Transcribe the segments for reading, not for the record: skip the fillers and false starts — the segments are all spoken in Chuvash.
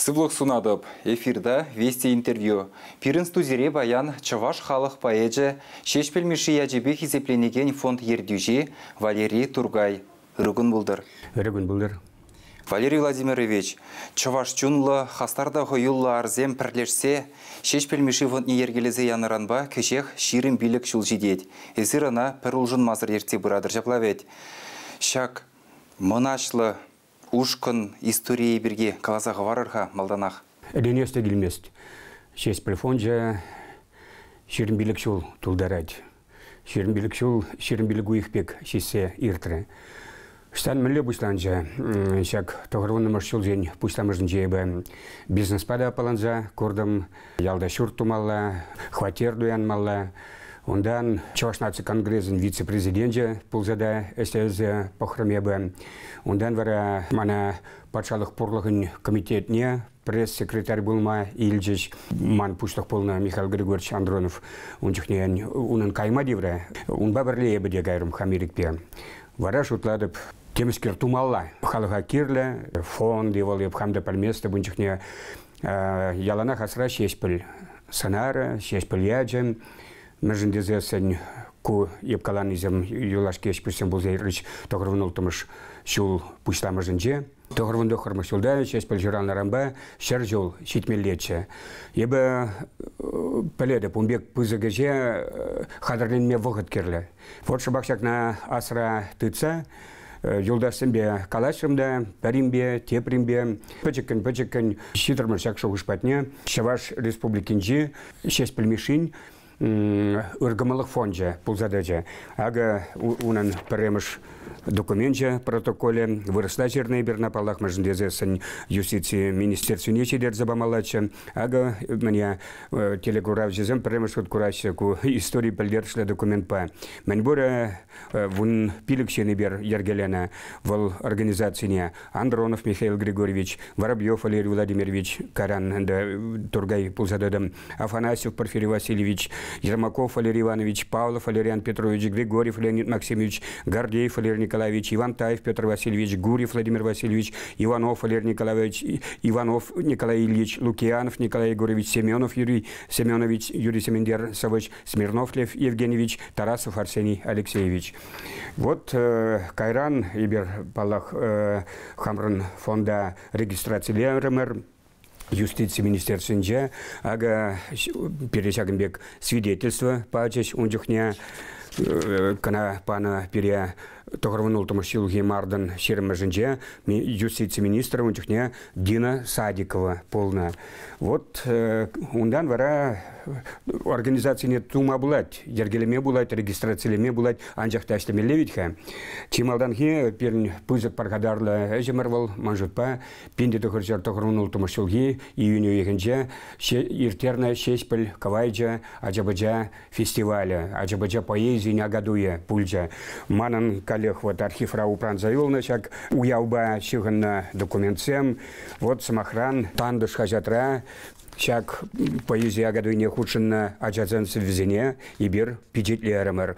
Сывлӑх сунатӑп. Эфирта «Вести интервью». Пирӗн студире паян чӑваш халӑх поэчӗ, Ҫеҫпӗл Мишши ячӗпе хисепленекен фонд ертӳҫи Валерий Туркай. Ырӑ кун пултӑр. Ырӑ кун пултӑр. Валерий Владимирович, чӑваш чунлӑ, хастар та хӑюллӑ арсем пӗрлешсе Ҫеҫпӗл Мишши фондне йӗркелесе янӑранпа кӗҫех 25 ҫул ҫитет. Эсир ӑна пӗр улшӑнмасӑр ертсе пыратӑр ҫапла вӗт. Ҫак мӑнаҫлӑ ушкӑн историйӗ пирки каласа хӑварӑр-ха малтанах. Ӗненес те килмест. Ҫеҫпӗл фончӗ 25 ҫул тултарать. 25 ҫул 25 уйӑх пек ҫитсе иртрӗ. Ӑҫтан мӗнле пуҫланчӗ ҫак тӑхӑрвуннӑмӗш ҫулсен пуҫламӑшӗнче эпӗ бизнеспа та аппаланса куртӑм. Ялта ҫурт тумалла, хваттер туянмалла. Унтан Чӑваш наци конгресӗн вице-президенчӗ пулса та ӗҫлесе пӑхрӑм эпӗ. Унтан вара мана патшалӑх пурлӑхӗн комитетне пресс-секретарь пулма илчӗҫ. Ман пуҫлӑх пулнӑ Михаил Григорьевич Андронов ун чухне унӑн кайма тиврӗ. Унпа пӗрле эпӗ те кайрӑм хам ирӗкпе. Вара шутлатӑп, темскер тумалла. Халӑха кирлӗ фонд-и вӑл, эп хам та пӗлместӗп ун чухне. Яланах асра Ҫеҫпӗл сӑнарӗ, Ҫеҫпӗл ячӗ. Мӗншӗн тесессӗн ку эп каланисем юлашки ӗҫ-пуҫсем пулса иртрӗҫ 96-мӗш ҫул пуҫламӑшӗнче. 99-мӗш ҫулта Ҫеҫпӗл ҫуралнӑранпа 100 ҫул ҫитмеллеччӗ. Эпӗ пӗлетӗп, ун пек пысӑк ӗҫе хатӗрленме вӑхӑт кирлӗ. Вот шӑпах ҫакна асра тытса юлташсемпе калаҫрӑм та пӗринпе, тепринпе пӗчӗккӗн-пӗчӗккӗн ҫитрӗмӗр ҫак шухӑш патне. Чӑваш Республикинчи Ҫеҫпӗл Мишшин ыркӑмӑллӑх фончӗ пулса тӑчӗ. Акӑ унӑн пӗрремӗш докуменчӗ, протоколӗ вырӑсла ҫырнӑ эпир ӑна, паллах, мӗншӗн тесессӗн юстици министерствине ҫитерсе памаллаччӗ. Акӑ мӗне телекуравҫӑсем пӗрремӗш хут кураҫҫӗ ку истори пӗлтерӗшлӗ документпа. Мӗнпурӗ 15 ҫын эпир йӗркеленӗ вӑл организацине. Андронов Михаил Григорьевич, Воробьев Валерий Владимирович, кайран ӗнтӗ Тургай пулса тӑтӑм, Афанасьев Порфирий Васильевич, Ермаков Валерий Иванович, Павлов Валериан Петрович, Григорьев Леонид Максимович, Гордеев Валерий Николаевич, Ивантаев Петр Васильевич, Гурьев Владимир Васильевич, Иванов Валерий Николаевич, Иванов Николай Ильич, Лукианов Николай Егорович, Семенов Юрий Семенович, Юрий Семендер Савыч, Смирнов Лев Евгеньевич, Тарасов Арсений Алексеевич. Вот кайран эпир, паллах, хамӑрӑн фонда регистрацилерӗмӗр. Юстици министерствинче акӑ пире ҫакӑн пек свидетельство пачӗҫ ун чухне кӑна панӑ пире 96-мӗш ҫулхи мартӑн 20-мӗшӗнче юстици министрӗ ун чухне Дина Садикова пулнӑ. Вот унтан вара организацине тума пулать, йӗркелеме пулать, регистрацилеме пулать, анчах та ӗҫлемелле вӗт-ха. Чи малтанхи пирӗн пысӑк пархатарлӑ ӗҫӗмӗр вӑл, ман шутпа, 1996 ҫулхи июнь уйӑхӗнче ирттернӗ Ҫеҫпӗл кӑвайчӗ ача-пӑча фестивалӗ, ача-пӑча поэзийӗн акатуйӗ пулчӗ. Манӑн каллех вот архивра упранса юлнӑ ҫак уявпа ҫыхӑннӑ документсем. Вот, сӑмахран, «Тантӑш» хаҫатра ҫак поэзи акатуйне хутшӑннӑ ачасен сӑввисене эпир пичетлерӗмӗр.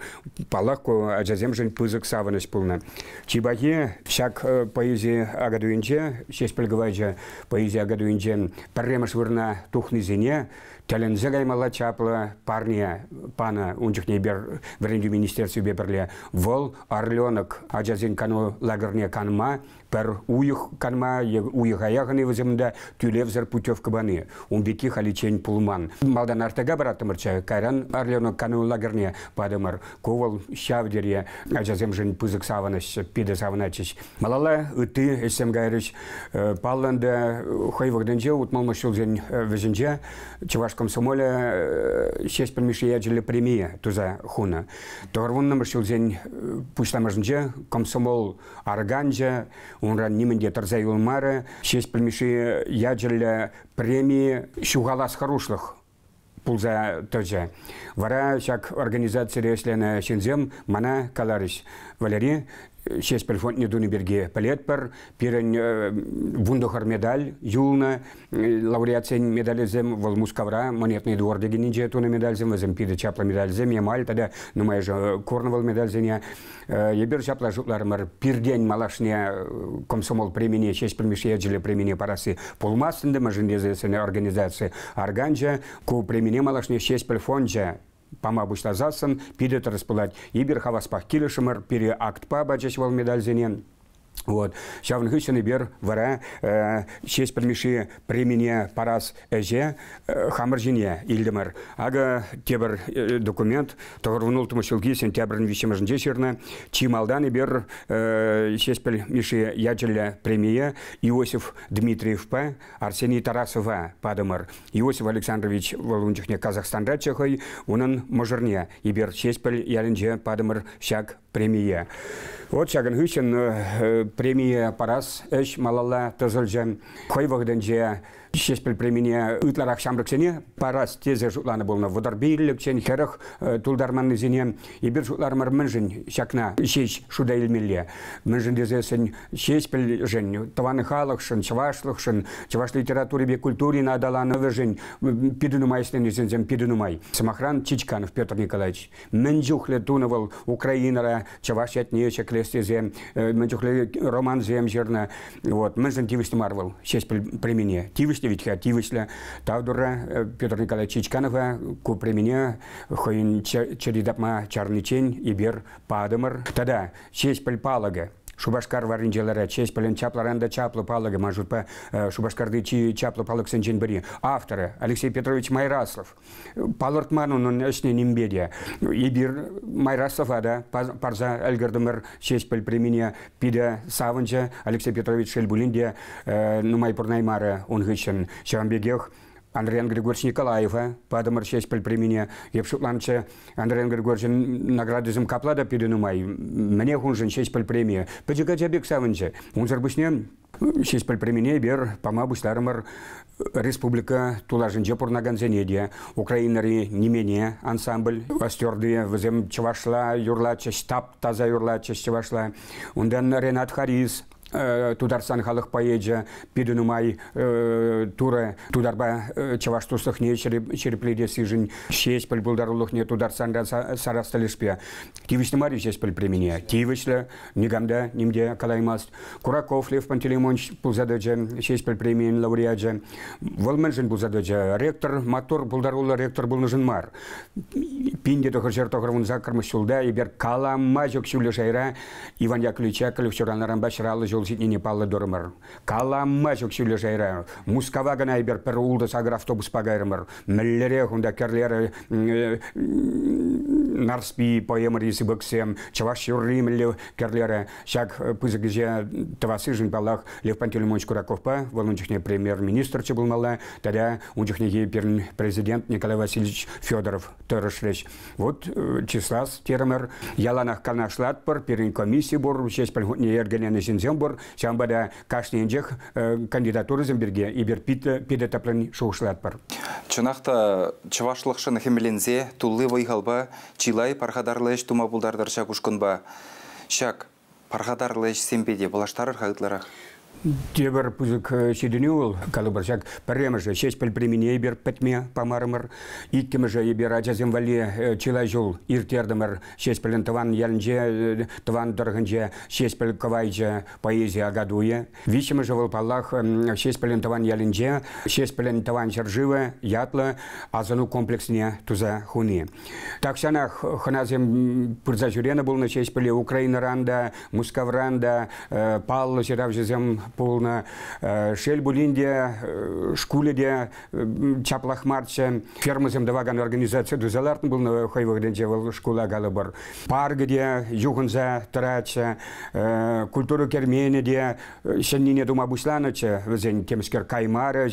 Паллах, ку ачасемшӗн пысӑк савӑнӑҫ пулнӑ. Чи пахи ҫак поэзи акатуйӗнче, Ҫеҫпӗл кӑвайчӗ поэзи акатуйӗнче пӗрремӗш вырӑна тухнисене тӗлӗнсе каймалла чаплӑ парне панӑ ун чухне эпир вӗрентӳ министерствипе пӗрле. Вӑл Орленок ачасен кану лагерьне канма пӗр уйӑх канма е уйӑха яхӑн-и вӗсем унта тӳлевсӗр путевка пани. Ун пекки халиччен пулман. Малтан Артека параттӑмӑрччӗ, кайран Орленок кану лагерьне патӑмӑр. Ку вӑл ҫав тери ачасемшӗн пысӑк савӑнӑҫ, питӗ савӑнатчӗҫ. Малалла ытти ӗҫсем кайрӗҫ. Паллӑ ӗнтӗ, хӑй вӑхӑтӗнче, утмӑлмӗш ҫулсен вӗҫӗнче, Чӑваш комсомолӗ Ҫеҫпӗл Мишши ячӗллӗ премие туса хунӑ. 90-мӗш ҫулсен пуҫламӑшӗнче комсомол арканчӗ, унран нимӗн те тӑрса юлмарӗ. Ҫеҫпӗл Мишши ячӗллӗ преми ҫухалас хӑрушлӑх пулса тӑчӗ. Вара ҫак организацире ӗҫленӗ ҫынсем мана каларӗҫ: Валери, Ҫеҫпӗл фондне туни пирки пӗлетпӗр. Пирӗн 19 медаль юлнӑ. Лауреатсен медалӗсем вӑл Мускавра Монетный двор текеннинче тунӑ медальсем, вӗсем питӗ чаплӑ медальсем, эмаль тата нумайӑшӗ курнӑ вӑл медальсене. Эпир ҫапла шутларӑмӑр, пиртен малашне комсомол премине, Ҫеҫпӗл Мишши ячӗллӗ премине парасси пулмасть ӗнтӗ, мӗншӗн тесессӗн организаци арканчӗ. Ку премине малашне Ҫеҫпӗл фончӗ пама пуҫласассӑн питӗ тӗрӗс пулать. Эпир хаваспах килӗшрӗмӗр, пире актпа пачӗҫ вӑл медальсене. Вот. Ҫавӑн хыҫҫӑн эпир вара Ҫеҫпӗл Мишши премине парас ӗҫе хамӑр ҫине илтӗмӗр. Акӑ тепӗр документ 96 ҫулхи сентябрӗн 3-мӗшӗнче ҫырнӑ. Чи малтан эпир Ҫеҫпӗл Мишши ячӗллӗ премие Иосиф Дмитриевпа Арсений Тарасова патӑмӑр. Иосиф Александрович вӑл ун чухне Казахстанраччӗ хӑй, унӑн мӑшӑрне эпир Ҫеҫпӗл ялӗнче патӑмӑр ҫак премие. Вот ҫакӑн хыҫҫӑн премие парас ӗҫ малалла тӑсӑлчӗ. Хӑй вӑхӑтӗнче Ҫеҫпӗл премине ытларах ҫамрӑксене парас тесе шутланӑ пулнӑ. 35-чен 40 тултарманнисене эпир шутларӑмӑр мӗншӗн ҫакна ҫеҫ шута илмелле. Мӗншӗн тесессӗн Ҫеҫпӗлшӗн, тӑван халӑхшӑн, чӑвашлӑхшӑн, чӑваш литературипе культурин аталанӑвӗшӗн питӗ нумай ӗҫленисем питӗ нумай. Сӑмахран, Чичканов Петр Николаевич. Мӗн чухлӗ тунӑ вӑл Украинӑра чӑваш ятне ҫӗклес тесе, мӗн чухлӗ романсем ҫырнӑ. Вот. Мӗншӗн тивӗҫлӗ мар вӑл Ҫеҫпӗл премине? Тивӗҫлӗ вит-ха, тивӗҫлӗ. Тав Турра Петр Николаевич Чичканова ку премине хӑйӗн чӗри тапма чарниччен эпир патӑмӑр. Тата Ҫеҫпӗл палӑкӗ. Шупашкар варринче ларать Ҫеҫпӗлӗн чаплӑран та чаплӑ палӑкӗ, ман шутпа, Шупашкарти чи чаплӑ палӑксенчен пӗри. Авторӗ Алексей Петрович Майраслов. Палӑртман унӑн ӗҫне нимпе те. Эпир Майраслова та парса ӗлкӗртӗмӗр Ҫеҫпӗл премине. Питӗ савӑнчӗ Алексей Петрович, шел пулин те, нумай пурӑнаймарӗ ун хыҫҫӑн. Ҫавӑн пекех Андриян Григорьевич Николаева патӑмӑр Ҫеҫпӗл премине. Эп шутланччӗ, Андриян Григорьевичӑн наградисем капла та питӗ нумай. Мӗнех уншӑн Ҫеҫпӗл премийӗ? Пӗчӗк ача пек савӑнчӗ. Унсӑр пуҫне Ҫеҫпӗл премине эпир пама пуҫларӑмӑр республика тулашӗнче пурӑнакансене те. Украинӑри Нимене ансамбль Остерти, вӗсем чӑвашла юрлатчӗҫ, тап-таса юрлатчӗҫ чӑвашла. Унтан Ренат Харис, Тутарстан халӑх поэчӗ питӗ нумай турӑ тутарпа чӑваш туслӑхне ҫирӗплетессишӗн Ҫеҫпӗл пултарулӑхне Тутарстанра сарас тӗлӗшпе тивӗҫлӗ мар-и Ҫеҫпӗл премине? Тивӗҫлӗ, никам та ним те калаймасть. Кураков Лев Пантелеймонович пулса тӑчӗ, Ҫеҫпӗл премийӗн лауреачӗ. Вӑл мӗншӗн пулса тӑчӗ? Ректор, маттур, пултаруллӑ ректор пулнӑшӑн мар. 1998 ҫулта эпир калама ҫук ҫӳллӗ шайра Иван Яковлевич Яковлев ҫуралнӑранпа 150 ҫул ҫитнине паллӑ турӑмӑр. Калама ҫук ҫӳллӗ шайра. Мускава кӑна эпир пӗр ултӑ сакӑр автобуспа кайрӑмӑр. Мӗнлерех унта кӗрлерӗ Нарспи поэмӑри сыпӑксем, чӑваш юрри мӗнле кӗрлерӗ. Ҫак пысӑк ӗҫе тӑвассишӗн, паллах, Лев Пантелеймонович Кураковпа, вӑл ун чухне премьер-министрччӗ пулмалла, тата ун чухнехи пирӗн президент Николай Васильевич Федоров тӑрӑшрӗҫ. Вот чыслас терӗмӗр, яланах канашлатпӑр, пирӗн комисси пур, Ҫеҫпӗл хутне йӗркеленӗ ҫынсем пур. Ҫавӑнпа та кашнийӗнчех кандидатурӑсем пирки эпир питӗ тӗплӗн шухӑшлатпӑр. Чӑнах та чӑвашлӑхшӑн хӗмленсе тулли вӑй-халпа чылай пархатарлӑ ӗҫ тума пултартӑр ҫак ушкӑнпа. Ҫак пархатарлӑ ӗҫсемпе те паллаштарӑр-ха ытларах. Тепӗр пысӑк ҫитӗнӳ вӑл, калӑпӑр, ҫак пӗрремӗшӗ Ҫеҫпӗл премине эпир пӗтме памарӑмӑр. Иккӗмӗшӗ эпир ачасем валли чылай ҫул ирттертӗмӗр. Ҫеҫпӗлӗн тӑван ялӗнче, тӑван тӑрӑхӗнче Ҫеҫпӗл кӑвайчӗ поэзи акатуйӗ. Виҫҫӗмӗшӗ вӑл, паллах, Ҫеҫпӗлӗн тӑван ялӗнче Ҫеҫпӗлӗн тӑван ҫӗршывӗ ятлӑ асӑну комплексне туса хуни. Тахҫанах хӑнасем пырса ҫӳренӗ пулнӑ Ҫеҫпӗле Украинӑран та, Мускавран та паллӑ ҫыравҫӑсем пулнӑ. Шел пулин те, шкулӗ те чаплах марччӗ. Фермӑсем тӑвакан организаци туса лартнӑ пулнӑ хӑй вӑхӑтӗнче вӑл шкула калӑпӑр. Паркӗ те юхӑнса тӑратчӗ, культура керменӗ те ҫӗннине тума пуҫланӑччӗ. Вӗсен темскер каймарӗ,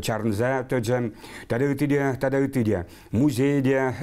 чарӑнса тӑчӗ. Тата ытти те, тата ытти те. Музей те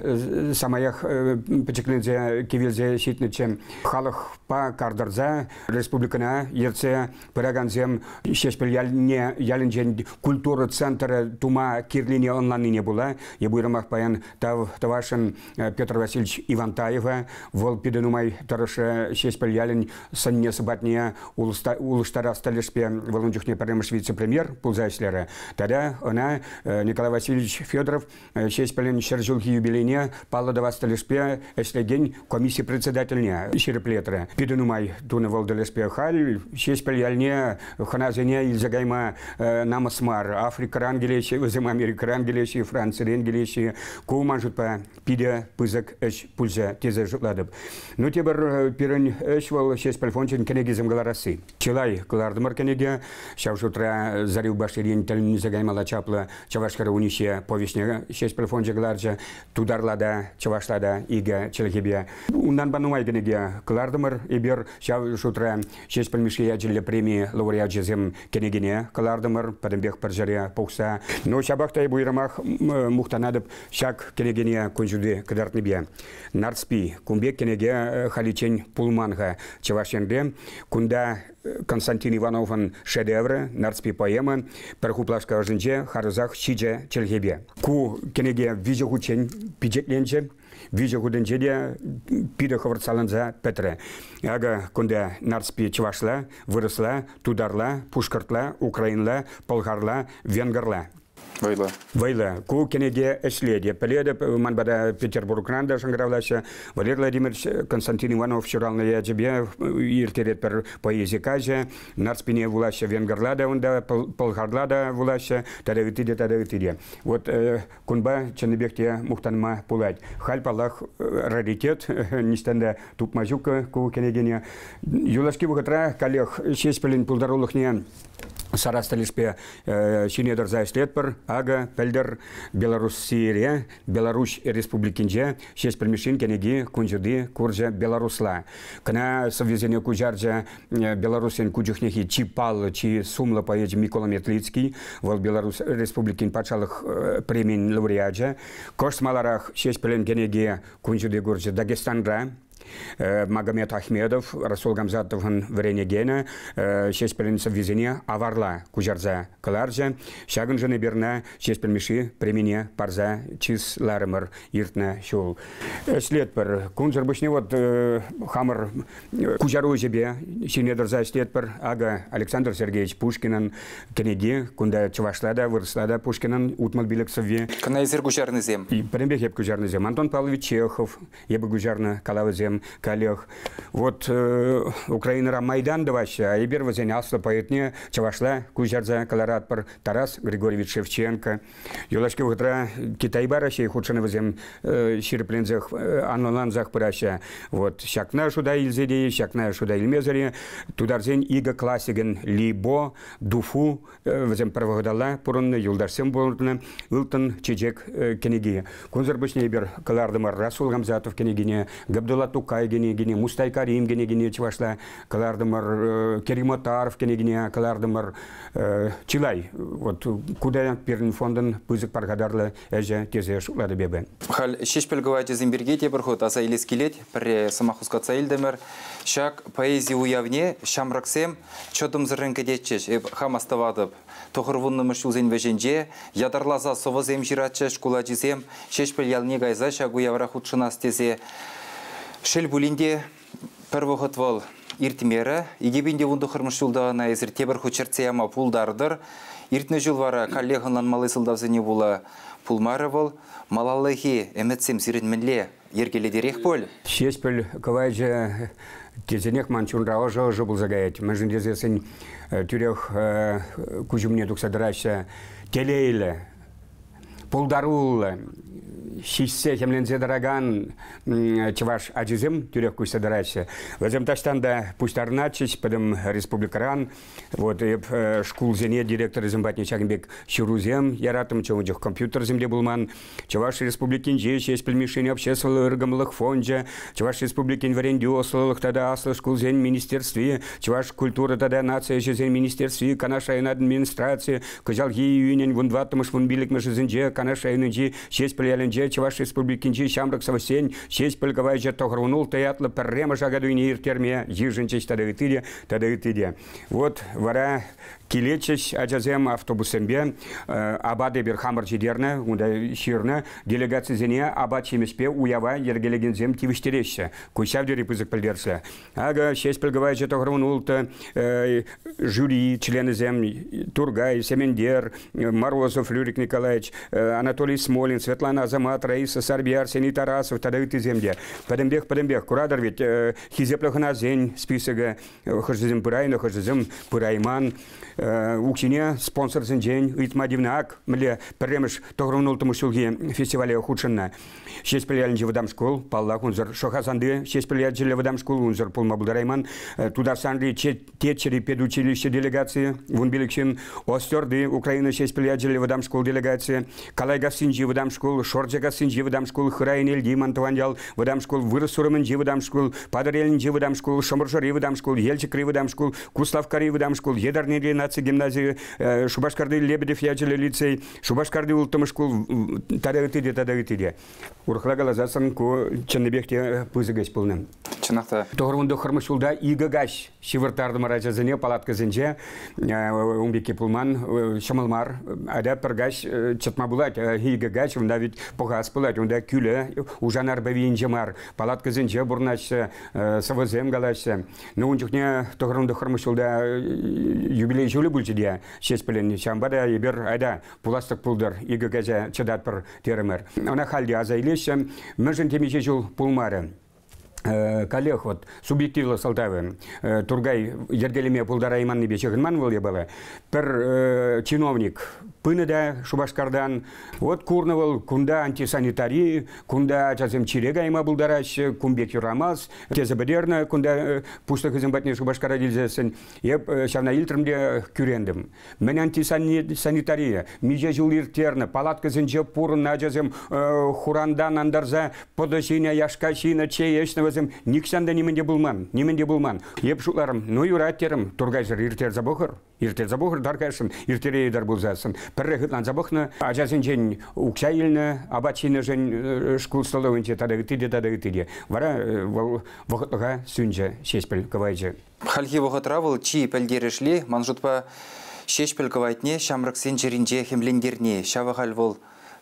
самаях пӗчӗкленсе кивелсе ҫитнӗччӗ. Халӑхпа кар тӑрса республикӑна ертсе пыракансем. пурӑнакансем Ҫеҫпӗл ялне, ялӗнчен культура центрӗ тума кирлине ӑнланнине пула эп уйрӑмах паян тав тӑвасшӑн Петр Васильевич Ивантаева. Вӑл питӗ нумай тӑрӑшрӗ Ҫеҫпӗл ялӗн сӑнне-сӑпатне улӑштарас тӗлӗшпе. Вӑл ун чухне пӗрремӗш вице-премьер пулса ӗҫлерӗ. Тата ӑна Николай Васильевич Федоров Ҫеҫпӗлӗн 100 ҫулхи юбилейне паллӑ тӑвас тӗлӗшпе ӗҫлекен комисси председательне ҫирӗплетрӗ. Питӗ нумай тунӑ вӑл тӗлӗшпе. Халь Ҫеҫпӗл ялне хӑнасене илсе кайма намӑс мар. Африкӑран килеҫҫӗ, вӗсем Америкӑран килеҫҫӗ, Францирен килеҫҫӗ. Ку ман шутпа питӗ пысӑк ӗҫ пулчӗ тесе шутлатӑп. Ну тепӗр пирӗн ӗҫ вӑл Ҫеҫпӗл фончӗн кӗнекисем кӑларасси. Чылай кӑлартӑмӑр кӗнеке. Ҫав шутра Зарил Баширин тӗлӗнсе каймалла чаплӑ Чӑваш хӗрӗ Униҫҫе повеҫне Ҫеҫпӗл фончӗ кӑларчӗ. Тутарла та, чӑвашла та икӗ чӗлхепе. Унтанпа нумай кӗнеке кӑлартӑмӑр эпир. Ҫав шутра Ҫеҫпӗл Мишши ячӗллӗ преми лауреачӗсем кӗнекене кӑлартӑмӑр, пӗтӗмпех пӗр ҫӗре пухса. Ну, ҫапах та эп уйрӑмах мухтанатӑп ҫак кӗнекене кун ҫути кӑтартнипе. Нарспи, кун пек кӗнеке халиччен пулман-ха Чӑваш Енре. Кунта Константин Ивановӑн шедеврӗ, Нарспи поэма, пӗр хуплашка ӑшӗнче харӑсах ҫичӗ чӗлхепе. Ку кӗнеке виҫӗ хутчен пичетленчӗ. Виҫӗ хутӗнче те питӗ хӑвӑрт саланса пӗтрӗ. Акӑ кунта Нарспи чӑвашла, вырӑсла, тутарла, пушкӑртла, украинла, пӑлхарла, венгрла. Вӑйлӑ. Вӑйлӑ. Ку кӗнеке ӗҫлет. Пӗлетӗп, ман пата Петербургран та шӑнкӑравлаҫҫӗ. Валерий Владимирович Константин Иванов ҫуралнӑ ячӗпе ирттеретпӗр поэзи каҫӗ. Нарспине вулаҫҫӗ венгрла та унта, пӑлхарла та вулаҫҫӗ, тата ытти те, тата ытти те. Вот кунпа чӑннипех те мухтанма пулать. Халь, паллах, раритет, ниҫтан та тупма ҫук ку кӗнекене. Юлашки вӑхӑтра каллех Ҫеҫпӗлӗн пултарулӑхне сарас тӗлӗшпе ҫине тӑрса ӗҫлетпӗр. Акӑ, пӗлтӗр Белоруссире, Беларуҫ Республикинче Ҫеҫпӗл Мишшин кӗнеки кун ҫути курчӗ белорусла. Кӑна сӑввисене куҫарчӗ Белоруссен ку чухнехи чи паллӑ, чи сумлӑ поэчӗ Микола Метлицкий. Вӑл Беларусь Республикин патшалӑх премийӗн лауреачӗ. Кӑшт маларах Ҫеҫпӗлӗн кӗнеки кун ҫути курчӗ Дагестанра. Магомед Ахмедов, Расул Гамзатовӑн вӗренекенӗ, Ҫеҫпӗлӗн сӑввисене аварла куҫарса кӑларчӗ. Ҫакӑншӑн эпир ӑна Ҫеҫпӗл Мишши премине парса чысларӑмӑр иртнӗ ҫул. Ӗҫлетпӗр. Кунсӑр пуҫне вот хамӑр куҫару ӗҫӗпе ҫине тӑрса ӗҫлетпӗр. Акӑ Александр Сергеевич Пушкинӑн кӗнеки, кунта чӑвашла та, вырӑсла та Пушкинӑн 65 сӑвви. Кӑна эсир куҫарнисем? Пӗтӗмпех эп куҫарнисем. Антон Павлович Чехов, эпӗ куҫарнӑ калавӗсем каллех. Вот Украинӑра Майдан тӑваҫҫӗ, а эпир вӗсен аслӑ поэтне чӑвашла куҫарса кӑларатпӑр. Тарас Григорьевич Шевченко. Юлашки вӑхӑтра Китайпа Раҫҫей хутшӑнӑвӗсем ҫирӗпленсех, анлӑлансах пыраҫҫӗ. Вот ҫакна шута илсе те, ҫакна шута илмесӗр тутарсен икӗ классикӗн Либо, Дуфу вӗсем пӗр вӑхӑталла пурӑннӑ, юлташсем пурӑннӑ «Ылтӑн чечек» кӗнеки. Кунсӑр пуҫне эпир кӑлартӑмӑр Расул Гамзатов кӗнекине, Габдулла Тукай кӗнекине, Мустай Карим кӗнекине чӑвашла кӑлартӑмӑр, Керим Отаров кӗнекине кӑлартӑмӑр. Чылай. Вот куда пирӗн фондӑн пысӑк пархатарлӑ ӗҫӗ тесе шутлатӑп эпӗ. Халь Ҫеҫпӗл кӑвайчӗсем пирки тепӗр хут аса илес килет. Пӗрре сӑмах хускатса илтӗмӗр. Ҫак поэзи уявне ҫамрӑксем чӑтӑмсӑррӑн кӗтетчӗҫ. Эп хам астӑватӑп. 90-мӗш ҫулсен вӗҫӗнче ятарласа сӑвӑсем ҫыратчӗҫ шкул ачисем Ҫеҫпӗл ялне кайса ҫак уявра хутшӑнас тесе. Шел пулин те, пӗр вӑхӑт вӑл иртмерӗ. 2019 ҫулта ӑна эсир тепӗр хут чӗртсе яма пултартӑр. Иртнӗ ҫул вара каллех ӑнланмалли сӑлтавсене пула пулмарӗ вӑл. Малаллахи ӗмӗтсем сирӗн мӗнле? Йӗркелетерех пуль? Ҫеҫпӗл кӑвайчӗ тесенех ман чунра ӑшӑ-ӑшӑ пулса каять. Мӗншӗн тесессӗн тӳрех куҫ умне тухса тӑраҫҫӗ. Телейлӗ, пултаруллӑ, ҫиҫсе хӗмленсе тӑракан чӑваш ачисем тӳрех куҫса тӑраҫҫӗ. Вӗсем таҫтан та пуҫтарӑнатчӗҫ пӗтӗм республикӑран. Вот эп шкулсене директорӗсем патне ҫакӑн пек ҫырусем яраттӑмччӗ, ун чух компьютерсем те пулман. Чӑваш Республикинчи Ҫеҫпӗл Мишшин обществӑллӑ ыркӑмлӑх фончӗ, Чӑваш Республикин вӗрентӳ ӑслӑлӑх тата аслӑ шкулсен министерстви, Чӑваш культура тата наци ӗҫӗсен министерстви, Канаш район администрацийӗ кӑҫалхи июнӗн 14-мӗш 15-мӗшӗсенче Канаш районӗнчи Ҫеҫпӗл ялӗнче ялӗнче Чӑваш Республикинчи ҫамрӑк сӑвӑҫсен Ҫеҫпӗл кӑвайчӗ 96 ятлӑ пӗрремӗш акатуйне ирттерме йышӑнчӗҫ тата ытти те, тата ытти те. Вот вара килетчӗҫ ачасем автобуссемпе, апат эпир хамӑр ҫитернӗ, унта ҫырнӑ, делегацисене апат-ҫимӗҫпе уява йӗркелекенсем тивӗҫтереҫҫӗ. Ку ҫав тери пысӑк пӗлтерӗшлӗ. Акӑ Ҫеҫпӗл кӑвайчӗ 96 жюри членӗсем Тургай, Семендер, Морозов Люрик Николаевич, Анатолий Смолин, Светлана Азамат, Раиса Сарби, Арсений Тарасов тата ыттисем те. Пӗтӗмпех, пӗтӗмпех куратӑр ведь хисеплӗ хӑнасен списокӗ хӑшӗсем пырайнӑ, хӑшӗсем пырайман. Укҫине спонсорсенчен ыйтма тивнӗ ак мӗнле пӗрремӗш 96 ҫулхи фестивале хутшӑннӑ. Ҫеҫпӗл ялӗнчи вӑтам шкул, паллах, унсӑр Шӑхасанти Ҫеҫпӗл ячӗллӗ вӑтам шкул унсӑр пулма пултарайман. Тутарстанри Теччӗри педучилище делегацийӗ, 15 ҫын, Остерти Украина Ҫеҫпӗл ячӗллӗ вӑтам шкул делегацийӗ, Калайкассинчи вӑтам шкул, Шорчекассинчи вӑтам шкул, Хырай Ӗнелти ман тӑван ял вӑтам шкул, Вырӑс Сурӑмӗнчи вӑтам шкул, Патӑрьелӗнчи вӑтам шкул, Шӑмӑршӑри вӑтам шкул, Елчӗкри вӑтам шкул, Куславккари вӑтам шкул, Етӗрнери наци гимназийӗ, Шупашкарти Лебедев ячӗллӗ лицей, Шупашкарти улттӑмӗш шкул тата ытти те, тата ытти те. Урӑхла каласассӑн ку чӑннипех те пысӑк ӗҫ пулнӑ. Чӑнах та. 99 ҫулта икӗ каҫ ҫывӑрттартӑмӑр ачасене палаткӑсенче. Ун пекки пулман, ҫӑмӑл мар. Атя пӗр каҫ чӑтма пулать. Икӗ каҫ унта ведь пӑхас пулать. Унта кӳлӗ Ушанар пӗвинче мар. Палаткӑсенче пурӑнаҫҫӗ, сӑвӑсем калаҫҫӗ. Ну, ун чухне 99 ҫулта юбилей ҫулӗ пулчӗ те Ҫеҫпӗлӗн. Ҫавӑнпа та эпир айта пуласлӑх пултӑр, икӗ каҫа чӑтатпӑр терӗмӗр. Ӑна халь те аса илеҫҫӗ. Мӗншӗн темиҫе ҫул пулмарӗ. Каллех вот субъективлӑ сӑлтавӗ Тургай йӗркелеме пултарайманнипе ҫыхӑнман вӑл япала. Пӗр чиновник пынӑ та Шупашкартан. Вот курнӑ вӑл кунта антисанитари, кунта ачасем чире кайма пултараҫҫӗ, кун пек юрамас тесе пӗтернӗ. Кунта пуҫлӑхӗсем патне Шупашкара килсессӗн эп ҫавна илтрӗм те кӳрентӗм. Мӗн антисанитария? Миҫе ҫул ирттернӗ, палаткӑсенче пурӑннӑ ачасем хурантан антарса пӑтӑ ҫинӗ, яшка ҫинӗ, чей ӗҫнӗ вӗсем. Нихҫан та нимӗн те пулман, нимӗн те пулман. Эп шутларӑм, ну юрать терӗм, Туркайсӑр ирттерсе пӑхӑр. Ирттерсе пӑхӑр Таркайшӑн, ирттерейӗтӗр пулсассӑн. Пӗрре хытланса пӑхнӑ, ачасенчен укҫа илнӗ, апат ҫинӗшӗн шкул столовӑйӗнче тата ытти те, тата ытти те. Вара вӑл вӑхӑтлӑха сӳнчӗ Ҫеҫпӗл кӑвайчӗ. Хальхи вӑхӑтра вӑл чи пӗлтерӗшли, ман шутпа, Ҫеҫпӗл кӑвайтне ҫамрӑксен чӗринче хӗмлентерни. Ҫавӑ халь вӑл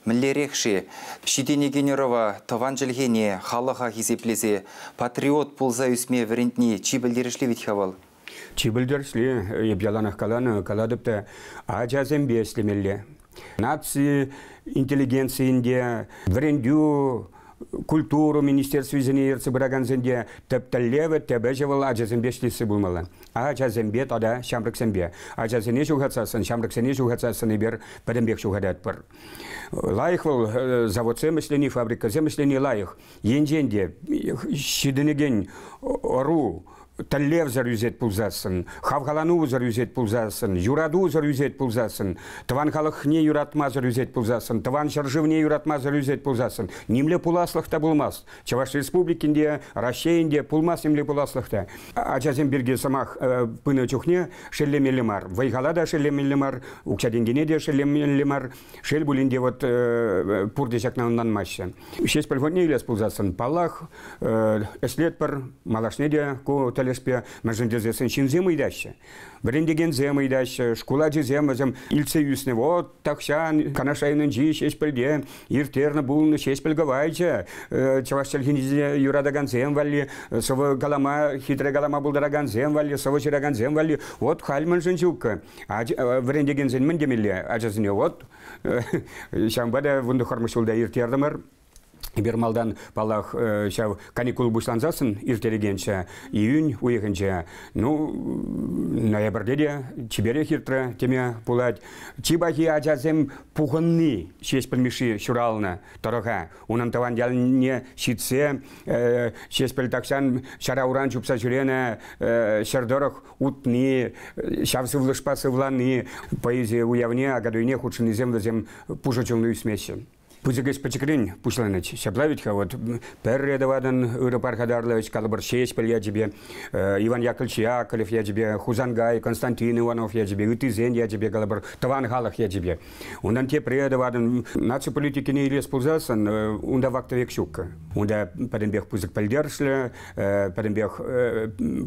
мӗнлерех-ши? Ҫитӗнекен ӑрӑва тӑван чӗлхене, халӑха хисеплесе патриот пулса ӳсме вӗрентни чи пӗлтерӗшли вӗт-ха вӑл. Чи пӗлтерӗшли, эп яланах каланӑ, калатӑп та, ачасемпе ӗҫлемелле. Наци интеллигенцийӗн те, вӗрентӳ, культура министерствисене ертсе пыракансен те тӗп тӗллевӗ, тӗп ӗҫӗ вӑл ачасемпе ӗҫлесси пулмалла. Ачасемпе тата ҫамрӑксемпе. Ачасене ҫухатсассӑн, ҫамрӑксене ҫухатсассӑн эпир пӗтӗмпех ҫухататпӑр. Лайӑх вӑл заводсем ӗҫлени, фабрикӑсем ӗҫлени лайӑх. Енчен те ҫитӗнекен ӑру тӗллевсӗр ӳсет пулсассӑн, хавхаланусӑр ӳсет пулсассӑн, юратусӑр ӳсет пулсассӑн, тӑван халӑхне юратмасӑр ӳсет пулсассӑн, тӑван ҫӗршывне юратмасӑр ӳсет пулсассӑн, нимле пуласлӑх та пулмасть. Чӑваш Республикин те, Раҫҫейӗн те пулмасть нимле пуласлӑх та. Ачасем пирки сӑмах пынӑ чухне шеллемелле мар. Вӑй-хала та шеллемелле мар, укҫа-тенкӗне те шеллемелле мар. Шел пулин те, вот пурте ҫакна ӑнланмаҫҫӗ. Ҫеҫпӗл фондне илес пулсассӑн, паллах, ӗҫлетпӗр, малашне те ку тӗлӗшпе, мӗншӗн тесессӗн ҫынсем ыйтаҫҫӗ. Вӗрентекенсем ыйтаҫҫӗ, шкул ачисем вӗсем илтсе ӳснӗ. Вот тахҫан Канаш районӗнчи Ҫеҫпӗлте ирттернӗ пулнӑ Ҫеҫпӗл кӑвайчӗ, чӑваш чӗлхине юратакансем валли, сӑвӑ калама, хитре калама пултаракансем валли, сӑвӑ ҫыракансем валли. Вот халь мӗншӗн ҫуккӑ? Вӗрентекенсен мӗн темелле ачасене? Вот ҫавӑнпа та 19 ҫулта ирттертӗмӗр. Эпир малтан, паллах, ҫав каникул пуҫлансассӑн ирттерекенччӗ июнь уйӑхӗнче. Ну, ноябрьте те чиперех иртрӗ теме пулать. Чи пахи ачасем пухӑнни Ҫеҫпӗл Мишши ҫуралнӑ тӑрӑха. Унӑн тӑван ялне ҫитсе Ҫеҫпӗл тахҫан ҫара уран чупса ҫӳренӗ ҫӗр тӑрӑх утни, ҫав сывлӑшпа сывлани поэзи уявне, акатуйне хутшӑннисем вӗсем пушӑ чунлӑ ӳсмеҫҫӗ. Пысӑк ӗҫ пӗчӗкрен пуҫланать. Ҫапла вӗт-ха вот пӗрре тӑватӑн ырӑ пархатарлӑ ӗҫ калӑпӑр Ҫеҫпӗл ячӗпе, Иван Яковлевич Яковлев ячӗпе, Хусанкай, Константин Иванов ячӗпе, ыттисен ячӗпе калӑпӑр, тӑван халӑх ячӗпе. Унтан тепре тӑватӑн наци политикине илес пулсассӑн унта вак-тӗвек ҫук. Унта пӗтӗмпех пысӑк пӗлтерӗшлӗ, пӗтӗмпех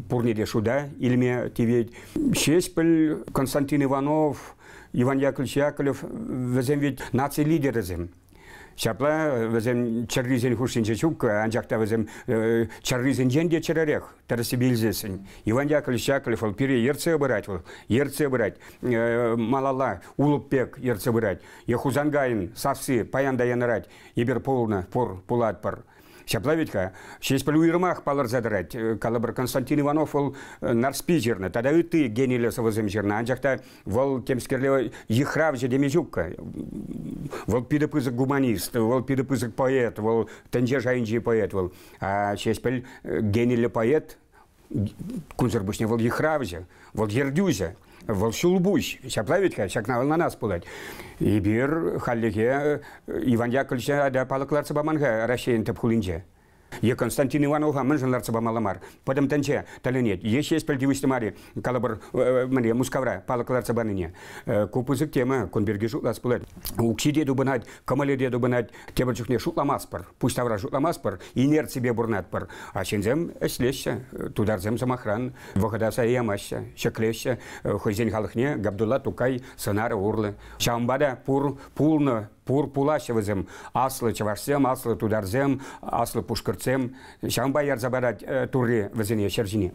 пурне те шута илме тивет. Ҫеҫпӗл, Константин Иванов, Иван Яковлевич Яковлев вӗсем ведь наци лидерӗсем. Ҫапла вӗсем чӗррисен хушшинче ҫук, анчах та вӗсем чӗррисенчен те чӗререх тӗрӗссипе илсессӗн. Иван Яковлевич Яковлев вӑл пире ертсе пырать вӑл, ертсе пырать. Малалла улӑп пек ертсе пырать. Е Хусанкайӑн сасси паян та янӑрать. Эпир пулнӑ, пур, пулатпӑр. Ҫапла вӗт-ха, Ҫеҫпӗл уйрӑмах палӑрса тӑрать. Калӑпӑр, Константин Иванов вӑл Нарспи ҫырнӑ тата ытти гениллӗ сӑвӑсем ҫырнӑ. Анчах та вӑл темскерле йыхравҫӑ теме ҫук. Вӑл питӗ пысӑк гуманист, вӑл питӗ пысӑк поэт, вӑл тӗнче шайӗнчи поэт вӑл. А Ҫеҫпӗл гениллӗ поэт, кунсӑр пуҫне вӑл йыхравҫӑ, вӑл ертӳҫӗ. Вӑл ҫулпуҫ. Ҫапла вӗт-ха, ҫакна ӑнланас пулать. Эпир хальлӗхе Иван Яковлевича та палӑк лартса паман-ха Раҫҫейӗн тӗп хулинче. Е Константин Иванова мӗншӗн лартса памалла мар? Пӗтӗм тӗнче тӗлӗнет. Е Ҫеҫпӗл тивӗҫлӗ мар-и, калӑпӑр, мӗнле Мускавра палӑк лартса панине. Ку пысӑк тема, кун пирки шутлас пулать. Укҫи те тупӑнать, кӑмӑлӗ те тупӑнать. Тепӗр чухне шутламастпӑр, пуҫ тавра шутламастпӑр, инерципе пурӑнатпӑр. А ҫынсем ӗҫлеҫҫӗ, тутарсем сӑмахран вӑхӑта сая ямаҫҫӗ, ҫӗклеҫҫӗ хӑйсен халӑхне Габдулла Тукай сӑнарӗ урлӑ. Ҫавӑнпа та пур пулнӑ, пур пулаҫҫӗ вӗсем. Аслӑ чӑвашсем, аслӑ тутарсем, аслӑ пушкӑртсем. Ҫавӑнпа ярса парать Турри вӗсене ҫӗр ҫине.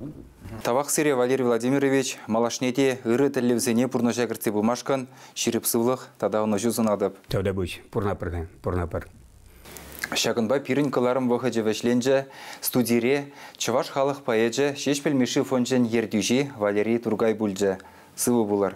Тавах сире, Валерий Владимирович, малашне те ырӑ тӗллевсене пурнӑҫа кӗртсе пымашкӑн ҫирӗп сывлӑх тата ӑнӑҫу сунатӑп. Тавтапуҫ, пурӑнатпӑр-ха, пурӑнатпӑр. Ҫакӑнпа пирӗн кӑларӑм вӑхӑчӗ вӗҫленчӗ. Студире Чӑваш халӑх поэчӗ Ҫеҫпӗл Мишши фончӗн ертӳҫи Валерий Туркай пулчӗ. Сывӑ пулӑр.